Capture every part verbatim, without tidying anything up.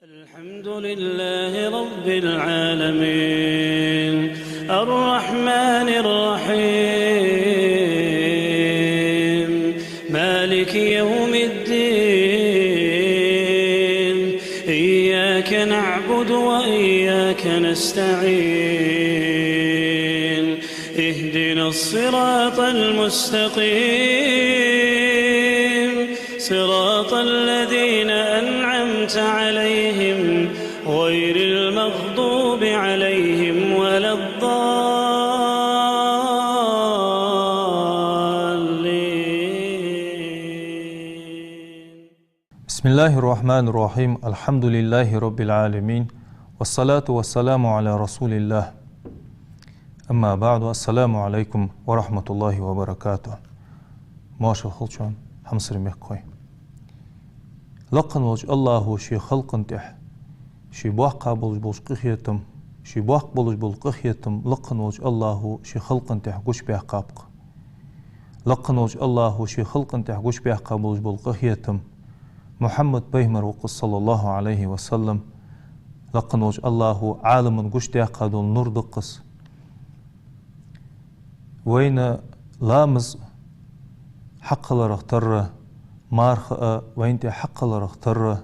الحمد لله رب العالمين، الرحمن الرحيم، مالك يوم الدين، إياك نعبد وإياك نستعين، اهدنا الصراط المستقيم، صراط الذين أنعمت عليهم غير المغضوب عليهم ولا الضالين. بسم الله الرحمن الرحيم. الحمد لله رب العالمين. والصلاة والسلام على رسول الله. أما بعد. السلام عليكم ورحمة الله وبركاته. Моаршал хилда шоана, хьамсара мехкахой. Лакха волча АллахӀа ший халкъа тӀа ший боккха болаш бола къахетам, ший боккха болаш бола къахетам лакха волча АллахӀа ший халкъа тӀа гучабаьккхаб-кх. Лакха волча АллахӀа ший халкъа тӀа гучабаьккха болаш бола къахетам Мухьаммад пайхамар ва-кх из, صلى الله عليه وسلم. Лакха волча АллахӀа Ӏаламашта гучадаьккха дола нур да-кх из. Вайна ламаз хьакхаларах тара, марха а вайна тӀа хьакхаларах тара,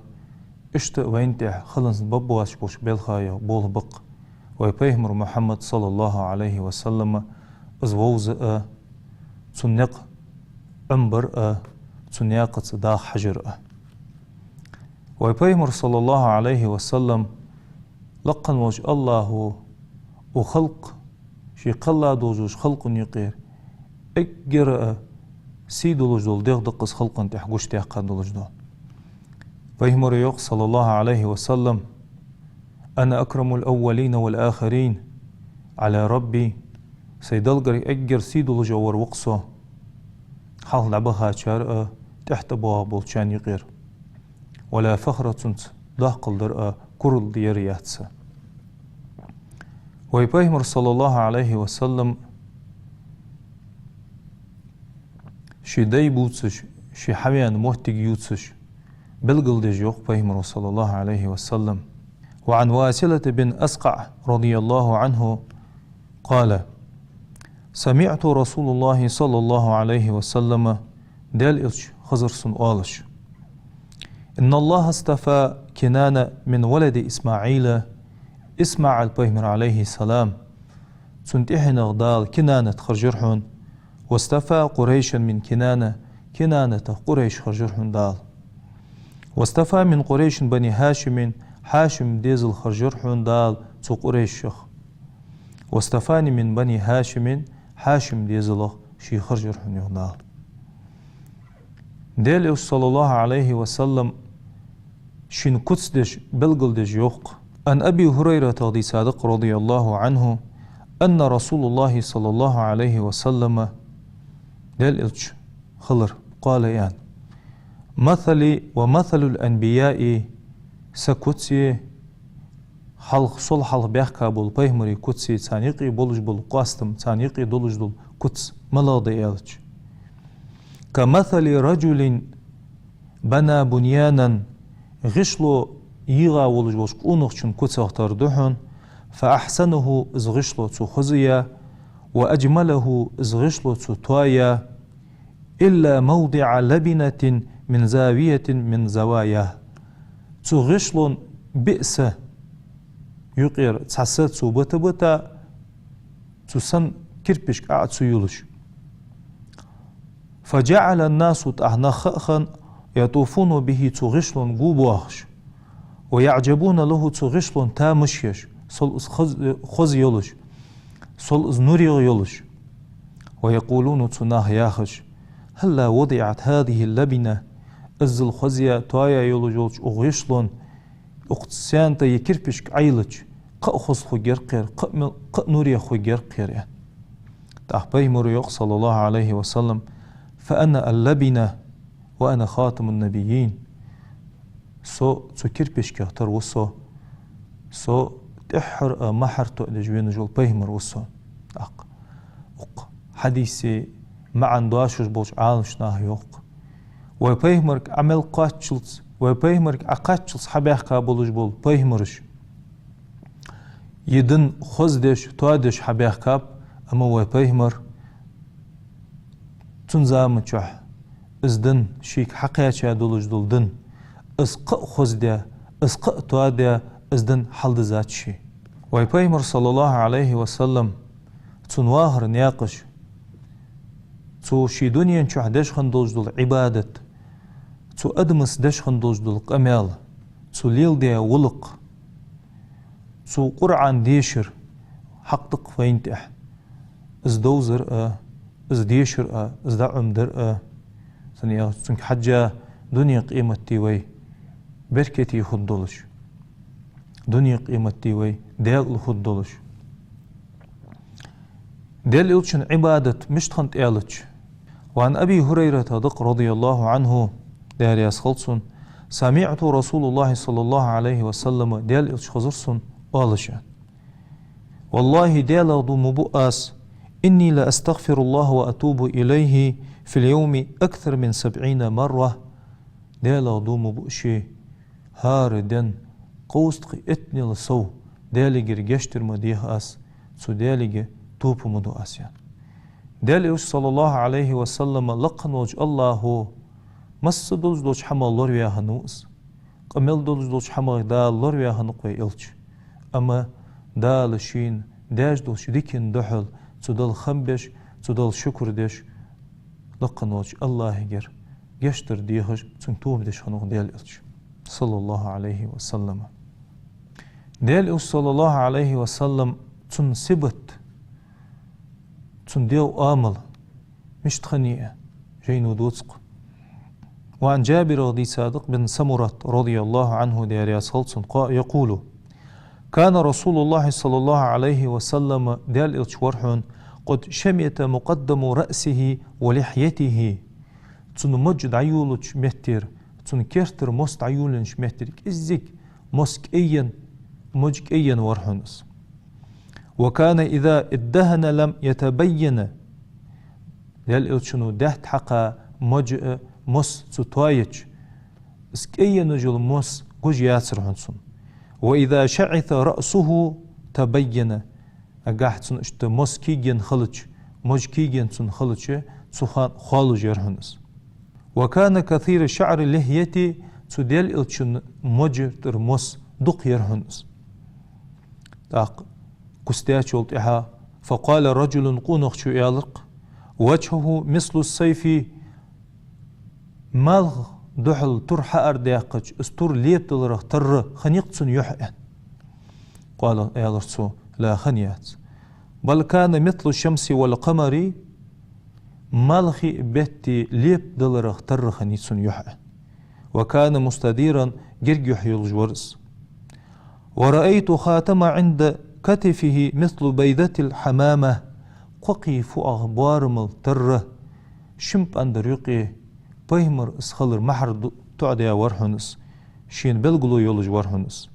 иштта вайна тӀа хиланза баббоацаш болаш белхаех болх ба-кх вай пайхамар Мухьаммад, صلى الله عليه وسلم, из вовза а, цун никъ Ӏомабар а, цун наькъаца даха хьажар а. Вай пайхамар, صلى الله عليه وسلم, лакха волча АллахӀа укх халкъа, ший кхелла долча халкъа юкъера эггара а сий долаш дола дегӀ да-кх из халкъа тӀа гучадаьккха долаш дола. Пайхамара йоах, صلى الله عليه وسلم: أنا أكرم الأولين والآخرين على ربي. Сай Даьлагара эггара сий долаш вар ва-кх со хьалха дӀабахачар а, тӀехьа тӀабоагӀа болчарна юкъера. ولا فخر, цунца доаккхал дар а, курал дар а яц са. Вай пайхамар, صلى الله عليه وسلم, ший дай бувцаш, ший хьавена моттиг ювцаш, белгалдеш йоах пайхамара, صلى الله عليه وسلم. وعن واصلة بن أسقع رضي الله عنه قال: سمعت رسول الله صلى الله عليه وسلم, Даьла Элча хезар сона оалаш: إن الله اصطفى كنانة من ولد إسماعيل. ИсмаӀал пайхамар, عليه السلام, цун тӀехьенах Дала Кинанат харжар хьона. واصطفى قريشا من كنانة, Кинанатах Къурайш харжар хьона Дала. واصطفى من قريش بني هاشم, Хьашим дезал харжар хьона Дала цу Къурайшех. واصطفاني من بني هاشم, Хьашим дезалах ше харжар хьона, йоах Дала. Даьла Элча, صلى الله عليه وسلم, шийна куц деш, белгалдеш йоах-кх. عن أبي هريرة, дийцад-кх, رضي الله عنه, أن رسول الله صلى الله عليه وسلم, Даьла Элча хилар, قال, аьнна: مثلي ومثل الأنبياء, са куцеи, хьалха, сол хьалха баьхка бола пайхамарий куцеи, царна юкъе болаш бола къоастам, царна юкъе долаш дола куц малагӀа да аьлча: كمثل رجل بنى بنيانا, гӀишло йийгӀа волаш волча къонахчун куцах тара да хьона, فأحسنه, из гӀишло цо хозаяь, وأجمله, из гӀишло цо тоаяь, إلا موضع لبنة من زاوية من زواياه. Цу гӀишлон биъ са юкъера цхьа са цо бита-бита, цу сан кирпишка Ӏо ца йолаш. فجعل الناس, тӀаккха нах хаа хинна, يطوفون به, цу гӀишлон гу боахаш, ويعجبون له, цу гӀишлон тамаш еш, сол из хоза, хоза йолаш, сол из нурегӀа йолаш. ويقولون, цу наха яхаш: هلا وضعت هذه اللبنة, иззал хозаяь, тоаяь йолаш йолча укх гӀишлон, укх саьнта е кирпишка Ӏойиллача, кхы а хоза хургьяр-кх ер, кхы а мел-, кхы а нурегӀа хургьяр-кх ер, аьнна. ТӀаккха пайхамара йоах, صلى الله عليه وسلم: فأنا اللبنة وأنا خاتم النبيين. Со цу кирпишкех тара ва со. Со тӀеххьара а мухӀар тоъадеш венна вола пайхамар ва со. ТӀаккха укх хьадиса маӀан дошуш болча Ӏаламнаха йоах-кх: вай пайхамарга Ӏа мел кхоаччалца Вай пайхамарга Ӏокхаччалца хьабаьхка болаш бола пайхамараш, ер дин хоза деш, тоадеш хьабаьхкаб, амма вай пайхамар цун заман чухь из дин, шийга хьакхаьча долаш дола дин, из кхы а хоза даь, из кхы а тоадаь, из дин хьалдизац ший. Вай пайхамар, саллаллахӀу Ӏалайхи ва саллам, цун вахара наькъаш, цо ший дунен чухь деш хинна долаш дола Ӏибадат, цо адамашца деш хинна долаш дола къамаьл, цо леладаь гӀулакх, цо Къуръан дешар хьакъ да-кх вайна тӀехь. Из довзар а, из дешар а, из дӀаӀомадар а, цунга хьежжа дунен къематди вай беркате хургдолаш, дунен къематди вай даькъала хургдолаш. Даьла Элчан Ӏибадат мишта хиннад аьлча, وعن أبي هريرة да-кх, رضي الله عنه, Даьла раьза хилва цунна, سمعت رسول الله صلى الله عليه وسلم, Даьла Элча хезар сона оалаш: والله, Даьлах дув ма буъ аз, إني لأستغفر الله وأتوب إليه في اليوم أكثر من سبعين مرة. Даьлах дув ма буъ ше, хӀара ден кхузткъеи иттанел сов Даьлагара гештдар ма дех аз, цу Даьлага тоба ма ду аз, аьнна. Даьла Элча, саллаллахӀу Ӏалайхи ва саллам, лакха волча АллахӀо массадолаш долча хӀамах лораваь хиннав из. Къа мел долаш долча хӀамах Дала лораваь хиннав-кх вай Элча. Амма Дала шийна даьча долча дикан духьал цу Далла хам беш, цу Далла шукр деш, лакха волча АллахӀагара гештдар дехаш, цунга тоба деш хиннав-кх Даьла Элча, саллаллахӀу Ӏалайхи ва саллам. Даьла Элча, саллаллахӀу Ӏалайхи ва саллам, цун сибат, цун дегӀа оамал мишта хиннай, жайно доцу-кх. وعن جابر, дийцад Джабир бин Самурат, رضي الله عنه, Даьла раьза хилва цунна, قا-، يقول: كان رسول الله صلى الله عليه وسلم, Даьла Элча вар хьона, قد شمت مقدم رأسه ولحيته. Цун мож дӀайолалуча меттера, цун кертера мос дӀайолаеннача меттера кӀеззига мос кӀайенна, мож кӀайенна вар хьона из. وكان إذا ادهن لم يتبين. Даьла Элчано даьтта хьакха мож а, мос цо тоаеча, из кӀайенна йола мос гуш яцар хьона цунна. وإذا شعث رأسه تبين. Нагахь цун иштта мос кийгенна хилча, мож кийгенна цун хилча, цу хана хоалуш яр хьона из. وكان كثير شعر اللحية, цу Даьла Элчан мож тӀара мос дукха яр хьона из. ТӀаккха куц даьчул тӀехьагӀа, فقال رجل, къонахчо аьлар-кх: وجهه مثل السيف, малха духьал тур хьаардаьккхача, из тур лепадаларах тарра хиннай-кх цун юхь, аьнна. قال, аьлар цо: لا, хиннаяц. بل كان مثل الشمس والقمر, малхеи бетти лепадаларах тарра хиннай цун юхь. وكان مستديرا, герга юхь йолаш вар из. ورأيت خاتم عند كتفه مثل بيضة الحمامة. Кхокхий фуагӀа боарамал тарра шин пӀандар юкъе пайхамар из хилар мухӀар ду-, тоӀадаь вар хьона из, шийна белгало йолаш вар хьона из.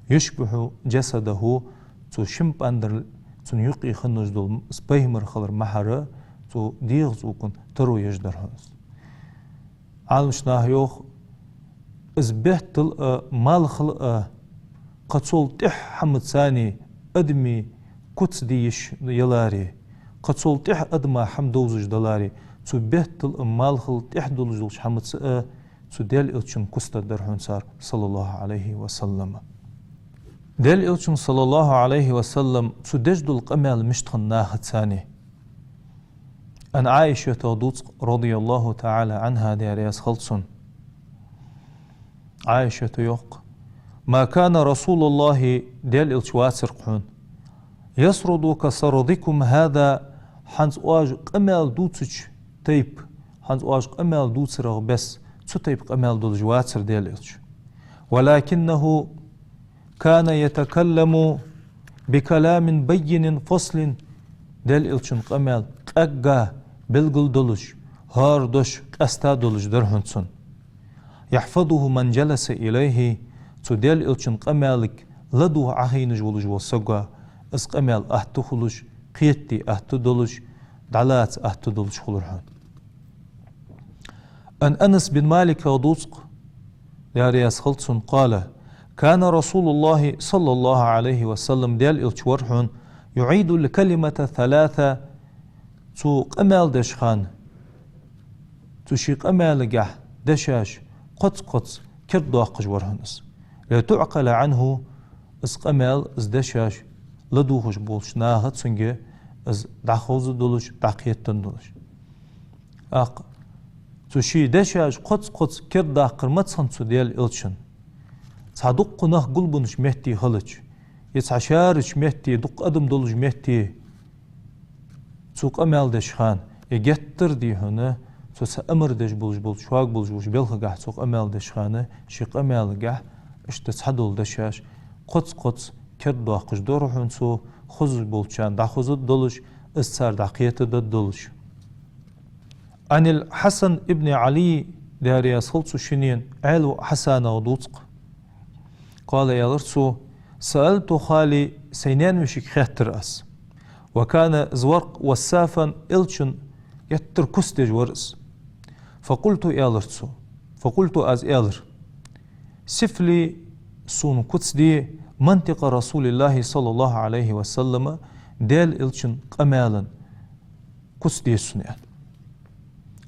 يشبه جسده, цу шин пӀандар цун юкъе хиннаш дола из пайхамар хилар мухӀар цу дегӀа цӀокъан таро еш дар хьона из. Ӏаламнаха йоах, из беттал а, малхал а кхы цул тӀехьа хӀамаца а адамий куц де йиш яларе, кхы цул тӀехьа адама хӀама довзаш даларе, цу беттал а, малхал а тӀехьа долаш долча хӀамаца а цу Даьла Элчан куц дергдар хьона цар, саллаллахӀу Ӏалайхи ва саллам. Даьла Элчан, саллаллахӀу Ӏалайхи ва саллам, цо деш дола къамаьл мишта хиннад нахаца а. عن عائشة, дувц-кх, رضي الله تعالى عنها, Даьла раьза хилва цунна. Ӏайшата йоах-кх: ما كان رسول الله, Даьла Элча вацар-кх хьона, يسرد كسردكم هذا, хӀанз оаш къамаьл дувцача тайпа, хӀанз оаш къамаьл дувцарах бесса цу тайпа къамаьл долаш вацар Даьла Элча. ولكنه كان يتكلم بكلام بين فصل, Даьла Элчан къамаьл кӀаьгга, белгала долаш, хӀара дош къаьста долаш дар хьона цун. يحفظه من جلس إليه, цу Даьла Элчан къамаьлага ладувгӀа Ӏохайнаш волаш вола саг а, из къамаьл атта хулаш, кхетаде атта долаш, дӀалаца атта долаш хулар хьона. عن أنس بن مالك, дувц-кх, Даьла раьза хилва цунна, قال: كان رسول الله صلى الله عليه وسلم, Даьла Элча вар хьона, يعيد الكلمة ثلاثا, цо къамаьл деш хана, цо ший къамаьлагахь дешаш кхоц-кхоца кердадоаккхаш вар хьона из. لتعقل عنه, из къамаьл, из дешаш ладувгӀаш болча наха цунга из дӀахоза долаш, дӀакхетаде долаш. ТӀаккха цо ший дешаш кхоц-кхоца кердадаккхар маца хиннад цу Даьла Элчан? Цхьа дуккха нах гулбеннача метте хилча, е цхьа шаьрача метте, дукха адам долча метте, цо къамаьл деш хана, е геттара, дий хьона, цо цхьа амар деш болаш болча, шога болаш болча балхагахь цо къамаьл деш хана, ший къамаьлагахь иштта цхьадола дешаш кхоц-кхоца кердадоаккхаш дар хьона цо, хозаш болчарна дӀахоза долаш, из цар дӀакхетаде долаш. عن الحسن بن علي, Даьла раьза хилва цу шиннена, Ӏаьлий Хьасанах дувц-кх. قال, аьлар цо: سألت خالي, сай наьна вешийга хаьттар аз. وكان, из вар-кх, وسافا, Элчан геттара куц деш вар из. فقلت, аьлар цо, فقلت, аз аьлар: صف لي, сона куц де, منطق رسول الله صلى الله عليه وسلم, Даьла Элчан къамаьла куц де сона, аьнна.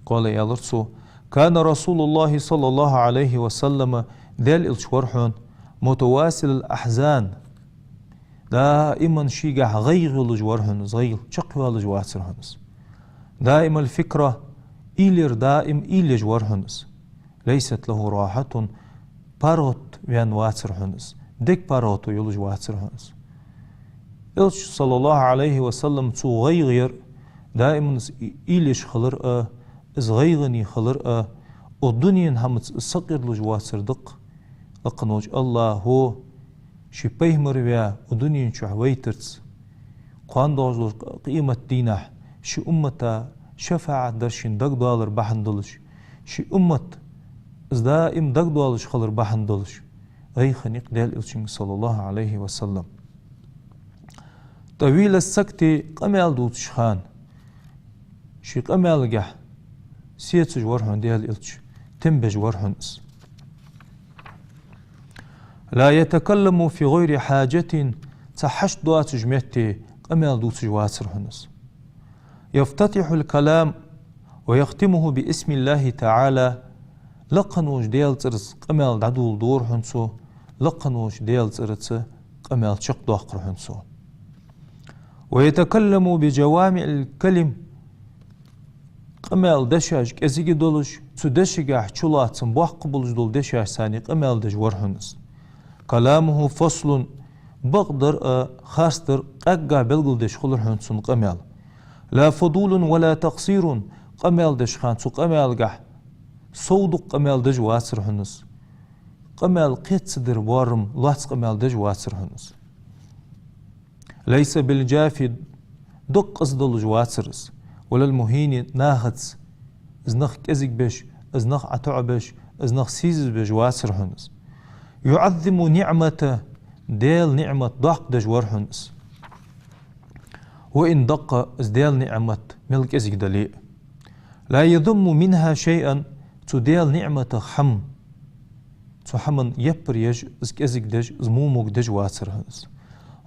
قال, аьлар цо: كان رسول الله صلى الله عليه وسلم, Даьла Элча вар хьона, متواصل الأحزان, даиман шийгахь гӀайгӀа йолаш вар хьона из, гӀайгӀа чакхйоалаш вацар хьона из. دائم الفكرة, уйла ер даим уйла еш вар хьона из. ليست له راحة, паргӀато ваьнна вацар хьона из, дега паргӀато йолаш вацар хьона из. Элча, صلى الله عليه وسلم, цо гӀайгӀа яр, даиман из уйла еш хилар а, из гӀайгӀане хилар а, укх дунен хӀамаца из сакъердалуш вацар да-кх. Лакха волча АллахӀо ший пайхамар ваь укх дунен чу вайтарца, кхоана доагӀаш долча къематдийнахьа ший уммата шафаӀат дар шийна дагадоалар бахьан долаш, ший уммат из даим дагадоалаш хилар бахьан долаш, гӀайгӀа хиннай-кх Даьла Элчанга, صلى الله عليه وسلم. طويل السكت, къамаьл дувцаш хана ший къамаьлагахь сецаш вар хьона Даьла Элча, тем беш вар хьона из. لا يتكلم في غير حاجة, цхьа хьашт доацача метте къамаьл дувцаш вацар хьона из. يفتتح الكلام ويختمه باسم الله تعالى, лакха волча Даьла цӀерца къамаьл дӀадоладора хьона цо, лакха волча Даьла цӀерца къамаьл чакхдоаккхар хьона цо. ويتكلم بجوامع الكلم, къамаьл дешаш кӀезига долаш, цу дешагахь чулоацам боккха болаш дола дешаш санна къамаьл деш вар хьона из. كلامه فصل, бакъдар а, харцдар а къаьгга белгалдеш хулар хьона цун къамаьл. لا فضول ولا تقصير, къамаьл деш хана цу къамаьлагахь сов дукха къамаьл деш вацар хьона из. Къамаьл кхетаца дар боарам лоацца къамаьл деш вацар хьона из. ليس بالجاف, доккха къиза долаш вацар из, ولا المهين, нахаца из нах кӀезига беш, из нах ӀотоӀабеш, из нах сийсазбеш вацар хьона из. يعظم النعمة, Даьла ниӀмат доккха деш вар хьона из. وإن دق, из Даьла ниӀмат мел кӀезига дале а. لا يذم منها شيئا, цу Даьла ниӀматах хӀама, цу хӀаман яппар еш, из кӀезига деш, из во-могаш деш вацар хьона из.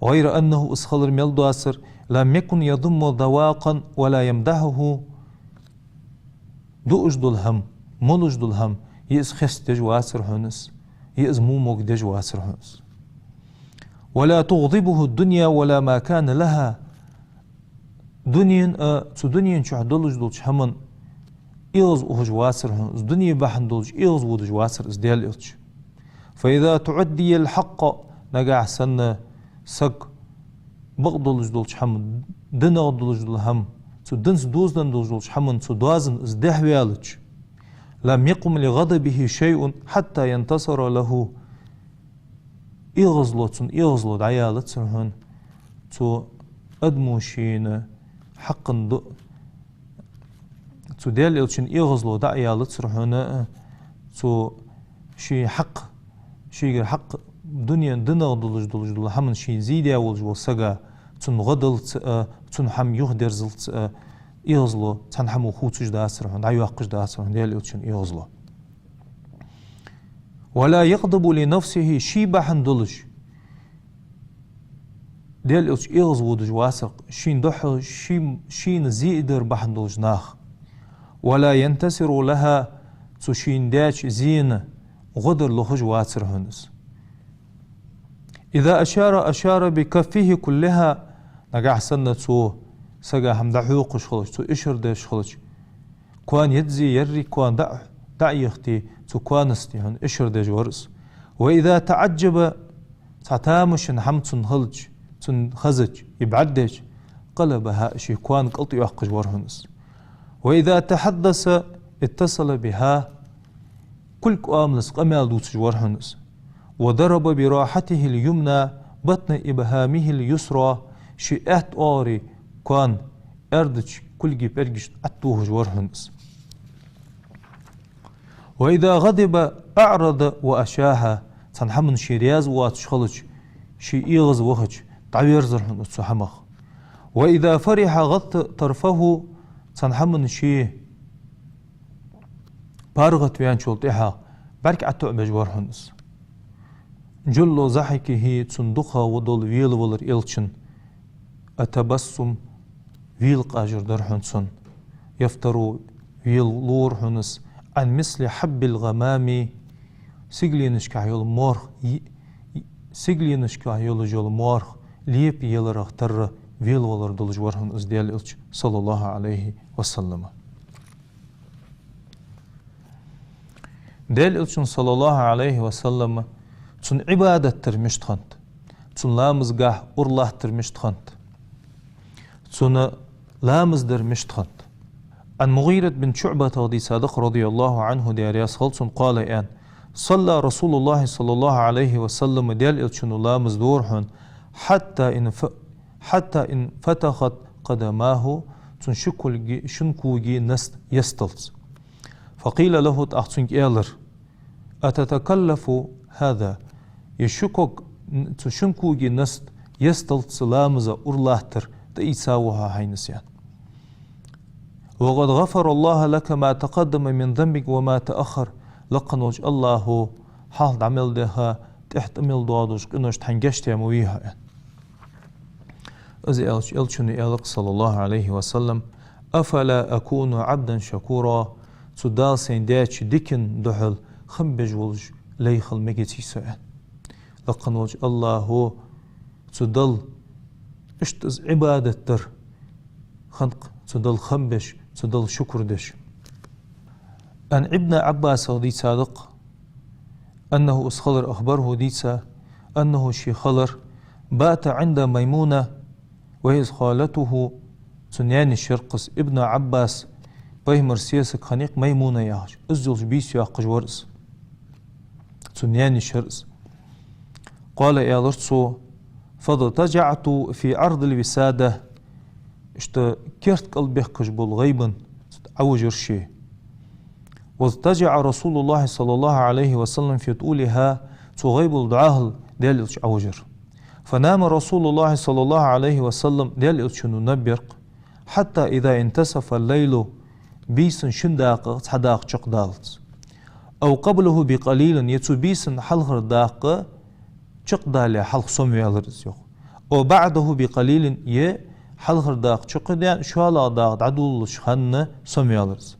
غير أنه, из хилар мел доацар, لم يكن يذم ذواقا ولا يمدحه, дуаш дола хӀама, молаш дола хӀама, е из хестадеш вацар хьона из, е из во-могаш деш вацар хьона из. ولا تغضبه الدنيا ولا ما كان لها, дунен а, цу дунен чу долаш долча хӀаман эгӀаз ухаш вацар хьона из, дуне бахьан долаш эгӀазводаш вацар из Даьла Элча. فإذا تعدي الحق, нагахь санна саг бакъ долаш долча хӀаман, динах долаш дола хӀама, цу динца дозаденна долаш долча хӀаман цу доазон из дехьаваьлча, لم يقم لغضبه شيء حتى ينتصر له, эгӀазло, цун эгӀазло дӀаялацар хьона, цу адамо шийна хьакъан ду-, цу Даьла Элчан эгӀазло дӀаялацар хьона, цу ший хьакъ, шийгара хьакъ, дунен динах долаш, долаш дола хӀаман шийна зе даь волаш вола сага, цунна гӀо далца а, цунна хӀама юхадерзалца а, эгӀазло цхьан хӀамо хувцаш дацар хьона, дӀайоаккхаш дацар хьона Даьла Элчан эгӀазло. «ولا يغضب لنفسه», ший бахьан долаш, Даьла Элча эгӀазводаш вацар-кх шийна духьал, ший, шийна зе дар бахьан долаш нах. «ولا ينتصر لها», цу шийна даьча зена гӀо дар лохаш вацар хьона из. «إذا أشار أشار بكفه كلها», нагахьа санна цо сага хӀама дӀахьокхаш хилча, цо ишар деш хилча, коа еза еррига коа дӀа-, дӀа а йихте, цу коанашта хьона ишар деш вар из. «وإذا تعجب», цхьа тамашийна хӀама цунна хилча, цунна хезача, е бӀаргадайча, «قلبها», ший коа кӀалтӀайоаккхаш вар хьона из. «وإذا تحدث اتصل بها», кулг оамалца къамаьл дувцаш вар хьона из. «وضرب براحته اليمنى بطن إبهامه اليسرى», ший аьтта оагӀорий коа аьрдача кулгий пӀелгашта тӀатохаш вар хьона из. «وإذا غضب أعرض وأشاح», цхьан хӀаман ше раьза воацаш хилча, ше эгӀазвахача, дӀаверзар хьона из цу хӀамах. «وإذا فرح غطى طرفه», цхьан хӀаман ше паргӀатваьнначул тӀехьагӀа бӀарг ӀотоӀабеш вар хьона из. «جل ضحكه», цун дукхагӀа дола велавалар Элчан, «التبسم», велакъажар дар хьона цун. «يفتر», велалора хьона из, «عن مثل حب الغمام», сигаленашкахь йола морх, и-, и-, сигаленашкахь йолаш йола морх лепа еларах тарра велавалар долаш вар хьона из Даьла Элча, صلى الله عليه وسلم. Даьла Элчан, صلى الله عليه وسلم, цун Ӏибадат дар мишта хиннад, цун ламазгахь ура латтар мишта хиннад, цун ламаз дар мишта хиннад. عن مغيرة بن شعبة, дийцад-кх, رضي الله عنه, Даьла раьза хилва цунна, قال, аьнна: «صلى رسول الله صلى الله عليه وسلم», Даьла Элчано ламаз дора хьона, «حتى انف-، حتى انفتخت قدماه», цун ши кулги, шин коги наста есталца. «فقيل له», тӀаккха цунга аьлар: «أتتكلف هذا؟» Е ши ког, цу шин коги наста есталца ламаза ура латтар тӀаийца ва хьо хьайна из, аьнна. «وقد غفر الله لك ما تقدم من ذنبك وما تأخر». Лакха волча АллахӀо хьалха дӀа мел даьха, тӀехьа тӀа мел доагӀа долча къиношта хьайна гешт даь ма вий хьо, аьнна. Из аьлча, Элчано аьлар-кх, صلى الله عليه وسلم: «أفلا أكون عبدا شكورا؟» Цу Дала сайна даьча дикан духьал хам беш волаш лай хила мегаций со, аьнна. Лакха волча АллахӀо цу Далла иштта из Ӏибадат дар хиннад-кх, цу Далла хам беш, цу Далла шукр деш. عن ابن عباس, дийцад-кх, أنه, из хилар, أخبره, дийца, أنه, ше хилар, بات عند ميمونة وهي خالته, цун наьна йиша яр-кх из, Ибн Ӏаббас, Пайхамара сесаг хиннай-кх Маймуна яхаш, из йолча бийса йоаккхаш вар из. Цун наьна йиша яр из. قال, аьлар цо: «فاضطجعت في عرض الوسادة». Иштта керта кӀал бехкаш бола гӀайбан Ӏовижар ше. «واضطجع رسول الله صلى الله عليه وسلم في طولها», цу гӀайбал дӀахо Даьла Элча Ӏовижар. «فنام رسول الله صلى الله عليه وسلم», Даьла Элчано наб яр-кх, «حتى إذا انتصف الليل», бийсан шин дакъа, цхьа дакъа чакхдаллалца. «أو قبله بقليل», е цу бийсан хьалхара дакъа чакхдалале хьалха сомаваьлар из, йоах. «أو بعده بقليل», е хьалхара дакъа чакхдаьнна, шоллагӀа дакъа дӀадоладалча хана сомаваьлар из.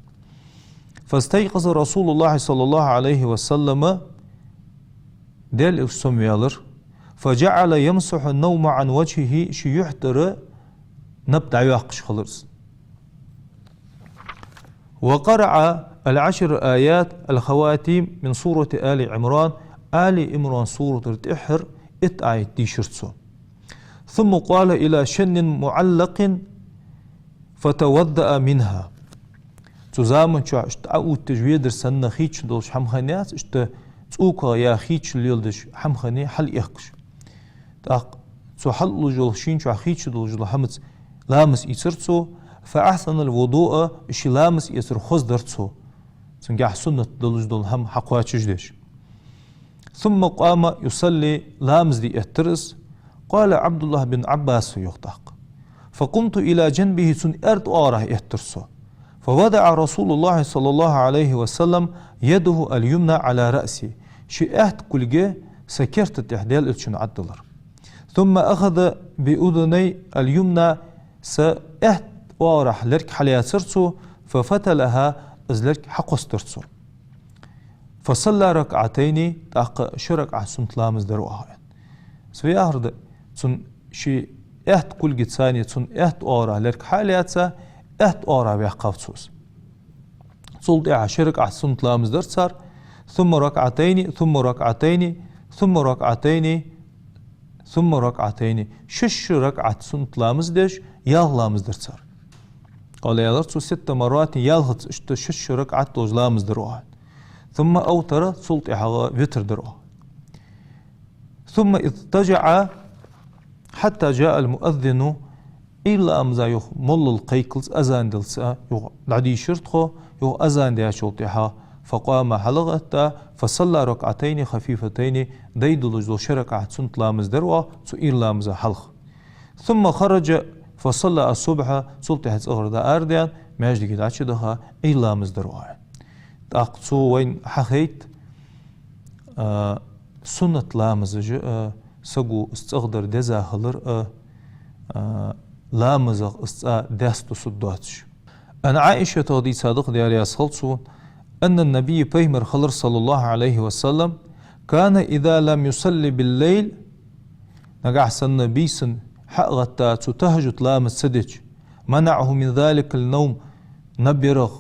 «فاستيقظ رسول الله صلى الله عليه وسلم», Даьла Элча сомаваьлар. «فجعل يمسح النوم عن وجهه», ший юхь тӀара наб дӀайоаккхаш хилар из. «وقرأ العشر آيات الخواتيم من سورة آل عمران», Али Имран суратара тӀехьара итт аят дийшар цо. «ثم قال إلى شن معلق فتوضأ منها». Цу заман чухь иштта Ӏоутташ ведар санна хийцаш долаш хӀама хиннаяц, иштта цӀоках я хийцаш леладеш хӀама хиннай хьалъэхкаш. ТӀаккха цу хьалъуллаш йолча шин чухь хийцаш долаш дола хӀамаца ламаз ийцар цо, «فأحسن الوضوء», ший ламаз эцар хоза дар цо, цунгахь суннат долаш дола хӀама хьакхоачашдеш. «ثم قام يصلي», ламаз де эттар из. «قال عبد الله بن عباس», йоах тӀаккха. فقمت إلى جنبه, цун аьрда оагӀорахьа эттар со. فوضع رسول الله صلى الله عليه وسلم يده اليمنى على رأسي, ший аьтта кулг са керта тӀа Даьла Элчано Ӏодиллар. ثم أخذ بأذني اليمنى, са аьтта оагӀорахьа лерг хьалаьцар цо, ففتلها, из лерг хьакхоссадир цо. فصلى ركعتين, тӀаккха ши ракаӀат суннат ламаз дир оаха. Цо яхар да, цун ший аьтта кулгаца цун аьтта оагӀорахьа лерг хьалаьца, аьтта оагӀорахьа ваьккхав цо из. Цул тӀехьагӀа ши ракаӀат суннат ламаз дир цар, ثم ركعتين، ثم ركعتين، ثم ركعتين، ثم ركعتين. Шишша ракаӀат суннат ламаз деш, ялх ламаз дир цар. قال, аьлар цо, ست مرات, ялхаца иштта шишша ракаӀат долаш ламаз дир оаха. ثم أوتر, цул тӀехьагӀа витр дир оаха. ثم اضطجع حتى جاء المؤذن, Ӏуйра ламаза юха моллал кхайкалца, азан диллалца юха дӀадийшар тхо, юха азан даьчул тӀехьагӀа, فقام, хьалгӀатта, فصلى ركعتين خفيفتين, дай долаш дола ши ракаӀат суннат ламаз дир оаха цу Ӏуйра ламаза хьалха. ثم خرج فصلى الصبح, цул тӀехьагӀа цӀагӀара дӀаарадаьнна, маьждиге дӀачудаха, Ӏуйра ламаз дир оаха. ТӀаккха цо вайна хьахайт, а, суннат ламазаш а, саго из цӀагӀа дар деза хилар а, а, ламазах из цӀа даьстусаргдоацаш. عن عائشة, дийцад-кх, Даьла раьза хилва цунна, أن النبي, пайхамар хилар, صلى الله عليه وسلم, كان إذا لم يصل بالليل, нагахьа санна бийсан хьа а гӀатта цо тахӀажжуд ламаз ца дича, منعه من ذلك النوم, наб ярах,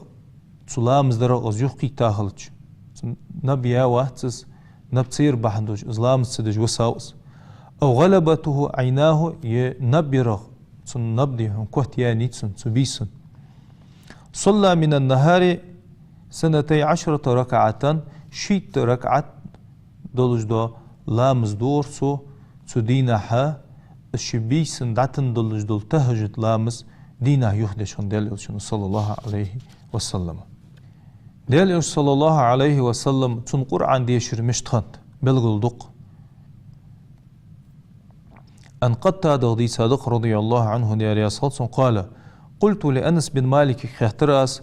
цу ламаз дарах из юхакхийтта хилча. Цун наб яь вац из, наб ца яр бахьан долаш из ламаз ца деш висав из. أو غلبته عيناه, е наб ярах, цун наб, дий хьона, котъяьннай цун, цу бийсан. صلى من النهار ثنتي عشرة ركعة, шийтта ракаӀат долаш дола ламаз дора цо, цу дийнахьа, из ший бийсан дӀатанна долаш дола тахӀажжуд ламаз дийнахьа юхадеш хиннад Даьла Элчано, صلى الله عليه وسلم. Даьла Элча, صلى الله عليه وسلم, цун Къуръан дешар мишта хиннад, белгалду-кх. عن قتادة, дийцад-кх, رضي الله عنه, Даьла раьза хилва цунна, قال: قلت لأنس بن مالك, хаьттар аз,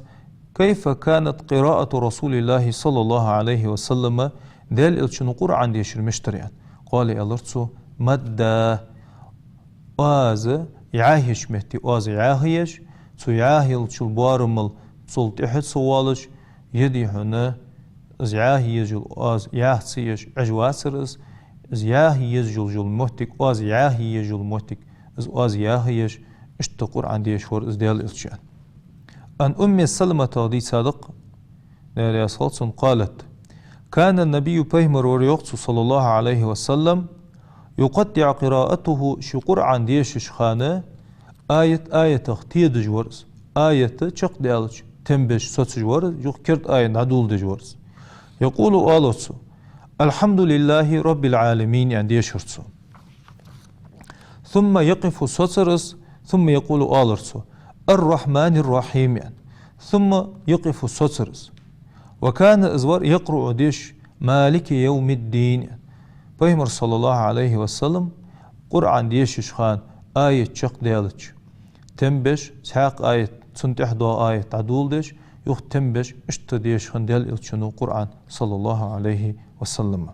كيف كانت قراءة رسول الله صلى الله عليه وسلم, Даьла Элчан Къуръан дешар мишта яр, аьнна. قال, аьлар цо, مدا, оаз яхьа еча метте оаз яхьа еш, цу яхьа елча боарамал цул тӀехьа ца воалаш, е, дий хьона, из яхьа езаш йола оаз яхьа ца еш Ӏеш вацар из, из яхьа езаш йола моттиг, оаз яхьа езаш йола моттиг, из оаз яхьа еш, иштта Къуръан дешаш вар из Даьла Элча. عن أم سلمة, дийцад-кх, Даьла раьза хилва цунна, قالت: كان النبي, пайхамар вар, йоах цо, صلى الله عليه وسلم, يقطع قراءته, ший Къуръан дешача хана аят аятах тедаш вар из. Аят чакхдаьлча, тем беш соцаш вар из, юха керда аят дӀадоладеш вар из. يقول, оалар цо: الحمد لله رب العالمين, аьнна дешар цо. ثم يقف, соцар из, ثم يقول, оалар цо: الرحمن الرحيم, аьнна. ثم يقف, соцар из. وكان, из вар, يقرأ, дешаш, مالك يوم الدين, аьнна. Пайхамар, صلى الله عليه وسلم, Къуръан дешача хана аят чакхдаьлча, тем беш, цхьаькха аят, цунна тӀехьа доагӀа аят дӀадоладеш, юха тем беш, иштта дешаш хиннад Даьла Элчано Къуръан, صلى الله عليه وسلم.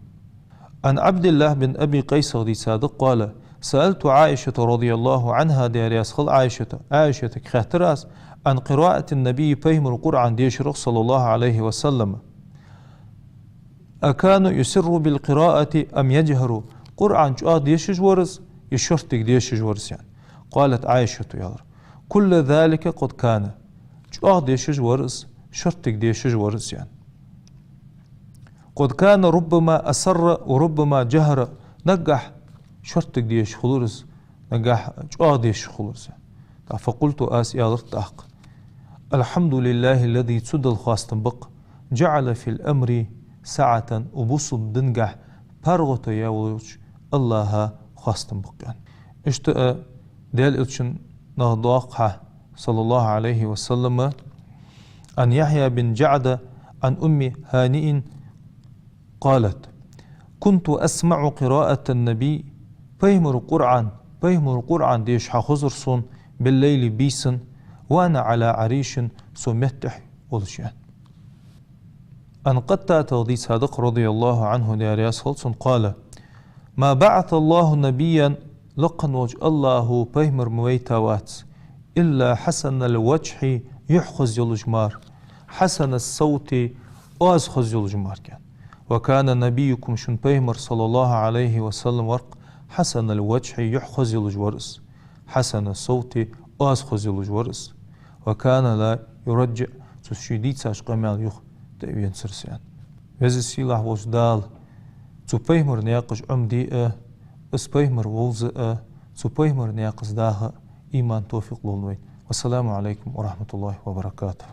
عن عبد الله بن أبي قيس, дийцад-кх, قال: سألت عائشة رضي الله عنها, Даьла раьза хилва Ӏайшата, Ӏайшатага хаьттар аз, عن قراءة النبي, пайхамара Къуръан дешарах, صلى الله عليه وسلم. أكان يسر بالقراءة أم يجهر؟ Къуръан чӀоагӀа дешаш вар из, е шорттига дешаш вар из, аьнна. قالت عائشة, аьлар: كل ذلك قد كان. ЧӀоагӀа дешаш вар из, шорттига дешаш вар из, аьнна. قد كان ربما أسر وربما جهر. Наггахьа шорттига дешаш хулар из, наггахьа чӀоагӀа дешаш хулар из, аьнна. ТӀаккха فقلت, аз аьлар тӀаккха: الحمد لله الذي, цу Далла хоастам ба-кх, جعل في الأمر سعة, укх бусалба дингахь паргӀато яь волча АллахӀа хоастам ба-кх, аьнна. Иштта а Даьла Элчанах доагӀа хьа, صلى الله عليه وسلم, عن يحيى بن جعدة عن أم هانئ قالت: كنت أسمع قراءة النبي, пайхамара Къуръан, пайхамара Къуръан дешаш хьахозар сона, بالليل бийсан, وأنا على عريش со меттахь волаш, аьнна. عن قتادة дийцад, رضي الله عنه Даьла раьза хилва цунна, قال: ما بعث الله نبيا лакха волча АллахӀа пайхамар ма вайта вац, إلا حسن الوجه юхь хоза йолаш мара, حسن الصوت оаз хоза йолаш мара, аьнна. وكان نبيكم шун пайхамар صلى الله عليه وسلم вар حسن الوجه юхь хоза йолаш вар из, حسن الصوت оаз хоза йолаш вар из. وكان لا يرجع цо ший дийцача къамаьл юха тӀа а венацар, аьнна. Веза-Сийлахь волча Дала цу пайхамара наькъаш Ӏомаде а, из пайхамар вовза а, цу пайхамара наькъаца даха а иман, товфикъ лолда вайна. والسلام عليكم ورحمة الله وبركاته.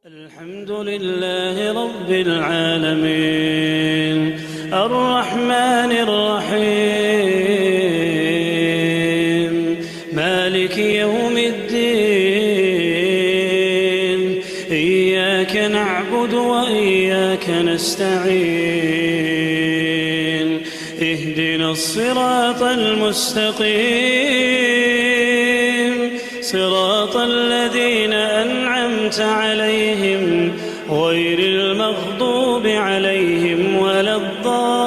الحمد لله رب العالمين، الرحمن الرحيم، مالك يوم الدين، إياك نعبد وإياك نستعين، اهدنا الصراط المستقيم، صراط الذين أنعمت عليهم، غير المغضوب عليهم ولا الضالين.